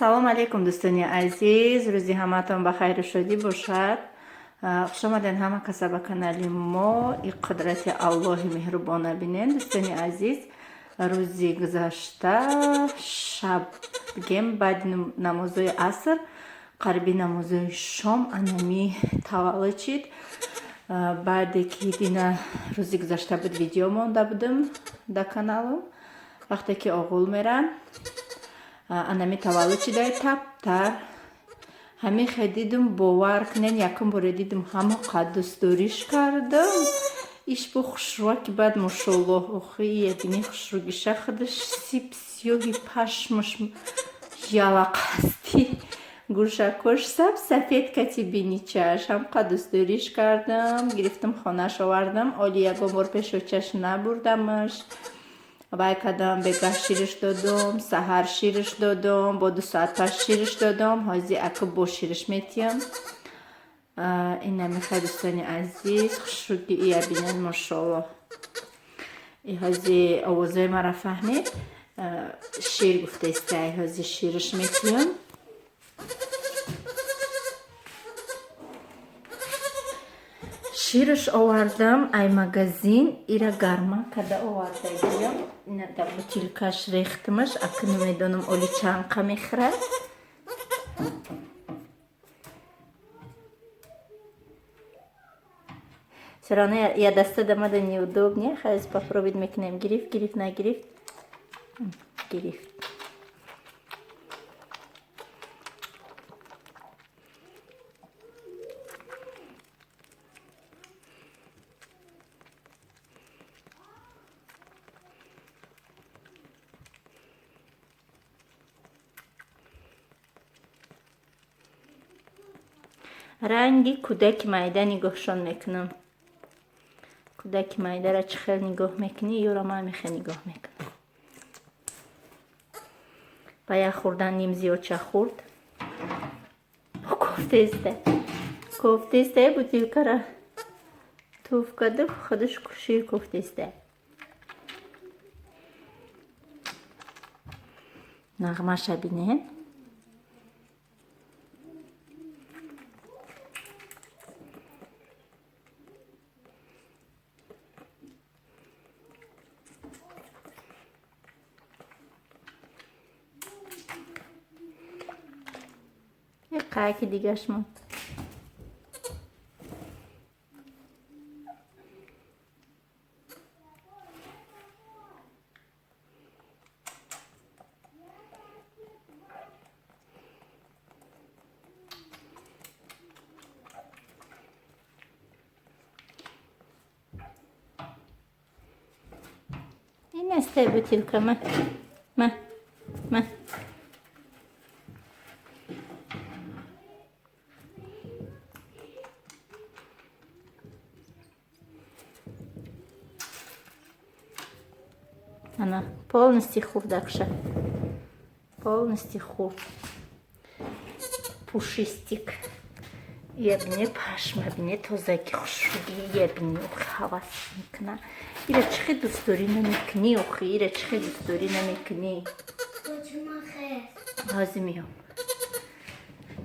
Ассалому алайкум, дӯстони азиз, рӯзи ҳамаатон ба хайру шодӣ бошад. Хуш омадед ҳама каса ба канали мо. И қудрати Аллоҳи меҳрубона бинен, дӯстони азиз. Рӯзи гузашта шаб бигем, баъди намозои аср, қариби намозои шом анами таваллуд шид. Баъде ки дина рӯзи гузашта буд, видео монда будам дар каналам. Вақте ки оғул мерам, анами таваллуд шидай таптар. Ҳамин хе дидум, бовар кунен, якум боре дидум, ҳамо қад дӯстдориш кардам. Иш бо хушрӯа ки баъд, мошоллоҳ, охи ябини хушрӯгиша, худаш сип сиёҳи, пашмаш ялақасти, гӯшакош саб сафед кати биничаш. Ҳам қад дӯстдориш кардам, гирифтам, хонаш овардам. Оли ягон бор пешочаш набурдамаш. Вай кардам, бегаҳ шириш додум, саҳар шириш додум, бо 2 соат пас шириш додум, ҳози ака бо шириш метиҳам. Ина мехай, дӯстони азиз, хушрӯги ия бинед, мошоллоҳ. И ҳози овозои маро фаҳмед, шир гуфтаистай, ҳози шириш метиҳам. Шираш овардам ай магазин, ира гарма када овардагиям. Ина дар бутилкаш рехтамаш, ака намедонам оли чанқа мехӯрад. Всё равно я даста дамада неудобнее. Хайз попробовать мекунем. Гирифт, гирифт, нагирифт. Гирифт. Ранги кӯдаки майда нигоҳшон мекунам. Кӯдаки майдара чӣ хел нигоҳ мекунӣ, ёро ман ҳамин нигоҳ мекунам. Ба як хӯрдан ним зиёдча хӯрд. Кофтеста. Кофтеста, бутилкара туф карду, худаш шир кофтеста. Нағмаша бинед. Қаяки дигаш монд. Инасте бутилка, ма ма ма. Ана полностью хурдакша. Полностью хурд. Пушистик. Ябине пашма, бине тозаги, хушруги, ябине охи ҳавас мекуна. Ира чӣ хел дӯстдорӣ намекунӣ, охи, ира чӣ хел дӯстдорӣ намекунӣ? Ҳозир меём.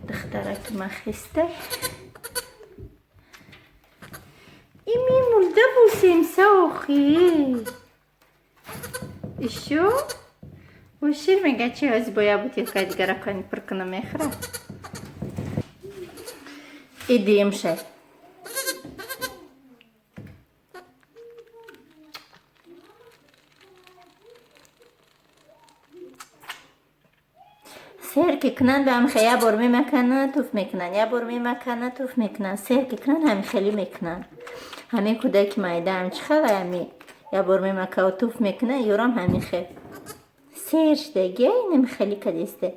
Духтараки ман хеста. Ими мурда бусемса, охи. Ишо? Ой, шир мега чи, ҳозир бо як бутилка дигара кани пур кунам, мехӯрад. Идем шай. Сер ки кунанд, ҳам хе як бор мемакананд, туф мекунанд, як бор мемакананд, туф мекунанд. Сер ки кунанд, ҳами хеле мекунанд. Ҳамин кӯдаки майда ҳам чӣ хел ҳами як бор мемакаву туф мекунад, ёрам ҳамин хел. Сер шудагия, инами хеле кадисте.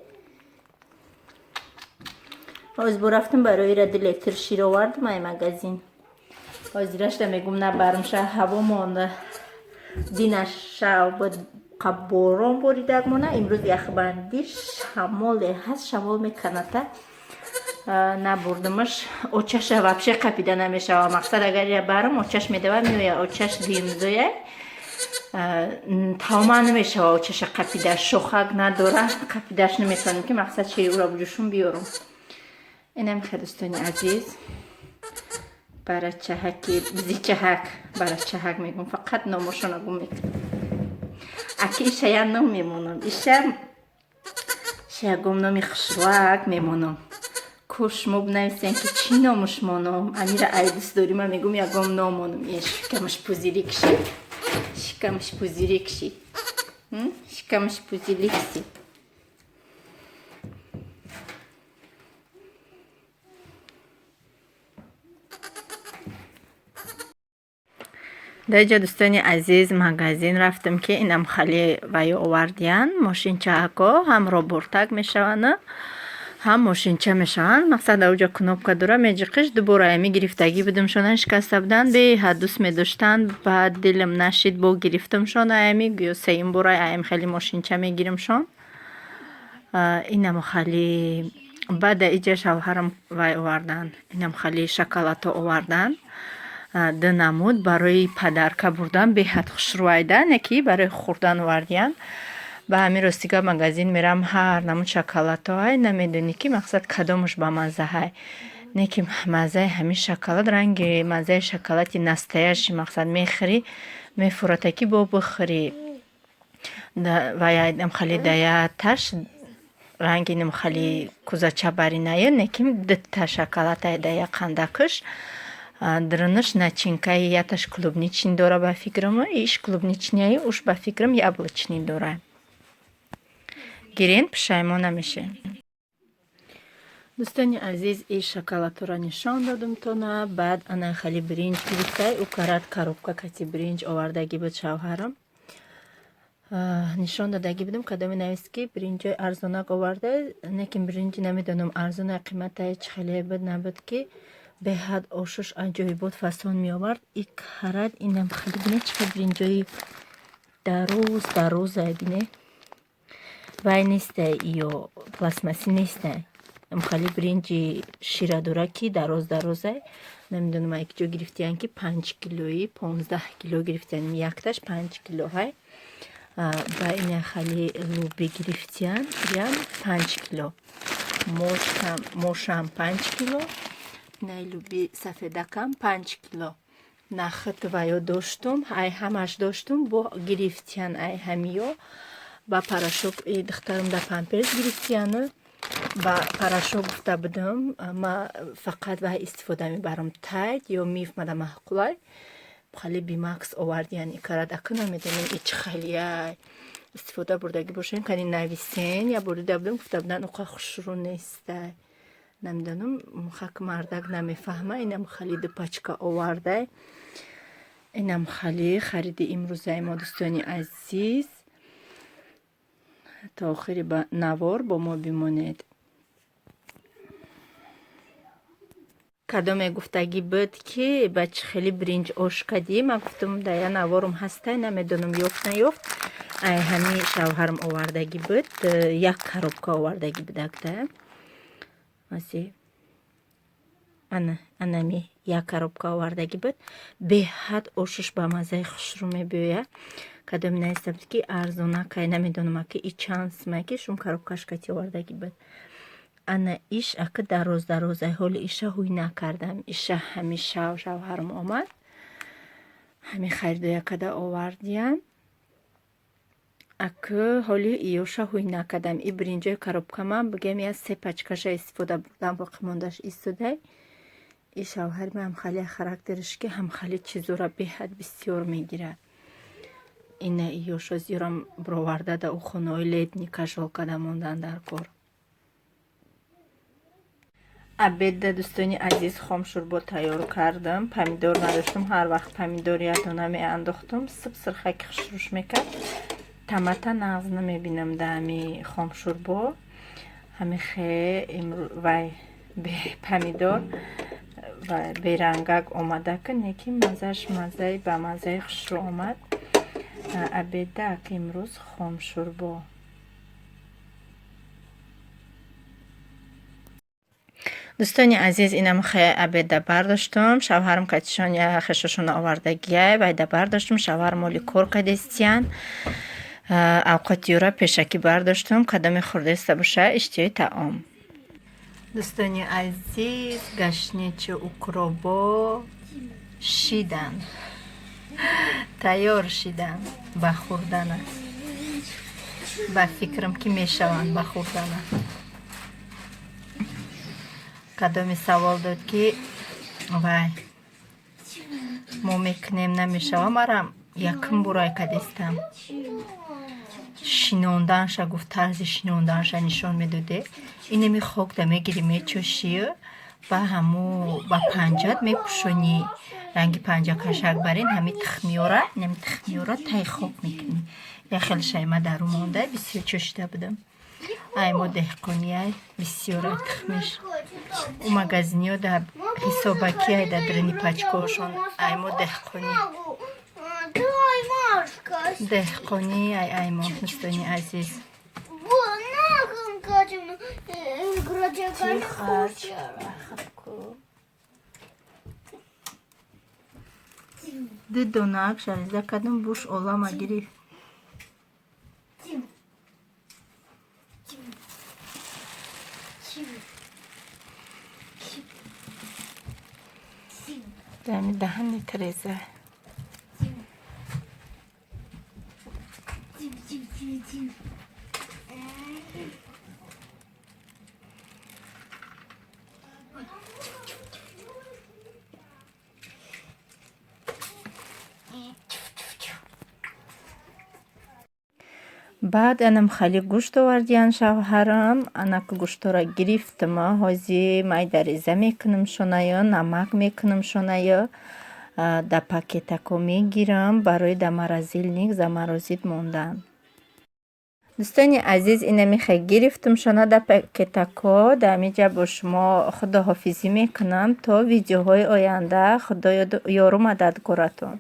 Ҳозир бо рафтам барои ира 2 литр шир овардам ай магазин. Ҳозирашда мегум набарам ша, ҳаво монда. Дина шав борон боридак мона, имрӯз яхбандӣ, шамоле ҳаст, шамол меканата. Набурдамаш, очаша вообще қапида намешава. Мақсад, агар я барам, очаш медава, меоя, очаш димзоя. Таома намешава, чаша қапидаш шохак надора, қапидаш наметавонем, ки мақсад шири ӯро буҷӯшум биёрум. Инам хел, дӯстони азиз, барачаҳаки бизичаҳак, барачаҳак мегум, фақат номошона гум мекунам. Аки иша я ном мемонам, иша ягом номи хушрӯак мемонам. Ку шумо бинависен, ки чӣ номуш монам. Амира ай дӯст дорӣ, ман мегум, ягом ном монам. Е, шикамаш пузырик шид, шикамаш пузырик шид, шикамаш пузырик шид. Даҷа, дӯстони азиз, магазин рафтам, ки инам хали ваё овардиян, мошинчаако, ҳам робортак мешаванд, ҳам мошинча мешаванд. Мақсад, ауҷа кнопка дора, меҷиқиш. Дубора ами гирифтагӣ будамшона, шикаста буданд, беҳад дӯст медоштанд. Баъд дилам нашид, бо гирифтамшон. Аями гӯё сеюм бора аям хеле мошинча мегиримшон. Инам хали. Баъд иҷа шавҳарам вай оварданд, инам хали шоколадҳо оварданд, ду намуд, барои подарка бурдан беҳад хушрӯайда, не ки барои хӯрдан овардиян. Ба ҳамин рости гап, магазин мерам, ҳар намуд шоколадҳо ҳай, намедонӣ, ки мақсад кадомаш ба маззаҳай. Не ки маззаи ҳамин шоколад ранги маззаи шоколади настоящий. Мақсад, мехӯрӣ, мефурата, ки бо бихӯрӣ. Ва инам хали даяташ ранги инам хали кузача баринаю, не ки дута шоколадай дая қандакаш дарунаш начинкаи яташ клубничный дора, ба фикрам, иш клубничныйаю, уш, ба фикрам, яблочный дора. Гирен, пушаймон намешем. Дӯстони азиз, и шоколадҳоро нишон додумтона. Баъд ана хали биринҷ гирифтай, ӯ карат коробка кати биринҷ овардагӣ буд шавҳарам. Нишон додагӣ будам, кадоме навист, ки биринҷои арзонак оварда. Лекин биринҷи намедонам, арзона, қиматай чӣ хеле буд, набуд, ки беҳад ошуш аҷоибот фасон меовард. И карат инам хали, бине, чӣ хел биринҷои дароз дарозай, бине, вай нестай, ё пластмассӣ нестай, хали биринҷи ширадора, ки дароз дарозай. Намедонам, ай киҷо гирифтиян, ки 5 килои, 15 кило гирифтиян, якташ 5 килоҳай. Ба ина хали луби гирифтиян, ям 5 кило, мошам 5 кило, инаи луби сафедакам 5 кило. Нахӯд ваё доштум, ай ҳамаш доштум, бо гирифтиян ай ҳамиё. Ба порошок духтарам да памперс гирифтияну ба порошок гуфта будам, ма фақат вай истифода мебарам, Тайд ё Миф мада маъқулай. Хали Бимакс овардиян икарад. Ака, намедонам, и чӣ халияй, истифода бурдагӣ бошен, кани нависен. Я бор дида будам, гуфта будан, уқа хушрӯ нестай. Намедонам, хак мардак намефаҳма. Инам хали ду пачка овардай. Инам хали хариди имрӯзаи мо, дӯстони азиз. То охири навор бо мо бимонед. Кадоме гуфтагӣ буд, ки ба чӣ хели биринҷ ош кардӣ, ман гуфтам, да я наворум ҳастай, намедонам, ёфт, наёфт. Ай ҳами шавҳарам овардагӣ буд, як коробка овардагӣ будак да аси ана анами як коробка овардагӣ буд. Беҳад ошуш ба маззаи хушрӯ мебиёяд. Кадоме нависта буд, ки арзонакай, намедонам, аки и чанд сумай, ки шум коробкаш кати овардагӣ буд. Ана иш ака дароз дарозай, ҳоли иша ҳуй накардам. Иша ҳами шав шавҳарам омад, ҳами харидоя када овардиям. Ака, ҳоли иёша ҳуй накардам. И биринҷои коробкама, бигем, я се пачкаша истифода бурдам, боқимондааш истодай. И шавҳари ман ҳам хали характерш, ки ҳам хали чизора беҳад бисёр мегирад. Ина иёшо зиёрам бироварда, да ӯ хонаҳои летний кашол када мондан дар кор. Обедда, дӯстони азиз, хомшӯрбо тайёр кардам. Помидор надоштум, ҳар вақт помидор як дона меандохтум, сиб сирхаки хушрӯш мекард. Тамата нағз намебинам да ҳами хомшӯрбо. Ҳами хе вай помидор ва берангак омада, ки неки маззаш маззаи ба маззаи хушрӯ омад. Обедда ака имрӯз хомшӯрбо. Дӯстони азиз, инам хе обеда бардоштум. Шавҳарам катишон я хешошона овардагиай, вайда бардоштум. Шавҳар моли кор кадестиян. Авқоти ёра пешакӣ бардоштум. Кадоме хӯрдаиста боша, иштиҳои таом. Дӯстони азиз, гашничу укробо шидан, тайёр шидан ба хӯрдана. Ба фикрам, ки мешаванд ба хӯрдана. Кадоме савол дод, ки вай мо мекунем, намешава. Марам якум бурай кадестам. Шинонданша гуфт, тарзи шинонданша нишон медоде. Инеми хокда мегирӣ, мечошию ба ҳаму ба панҷат мепӯшонӣ, ранги панҷакашак барин ҳами тухмиёра, инами тухмиёра таи хок мекунӣ. Як хел шайма дару монда, бисёр чошида будам. Ай мо деҳқониай, бисёр ай тухмиш. У магазиниё да ҳисобаки ай да дрини пачкаҳошон, ай мо деҳқонӣ. Деҳқонӣ ай ай мо, дӯстони азиз. Ду донаак шариза кардам, буш олама гирифт. Дами даҳани треза. Баъд анам хали гӯшт овардиян шавҳарам. Анак гӯштора гирифтама, ҳози майда реза мекунам шонаё, намак мекунам шонаё, да пакетако мегирам барои да морозильник заморозить мондан. Дӯстони азиз, инамихе гирифтум шона да пакетако. Дар ҳаминҷа бо шумо худоҳофизӣ мекунам то видеоҳои оянда. Худо ёру мададгоратон.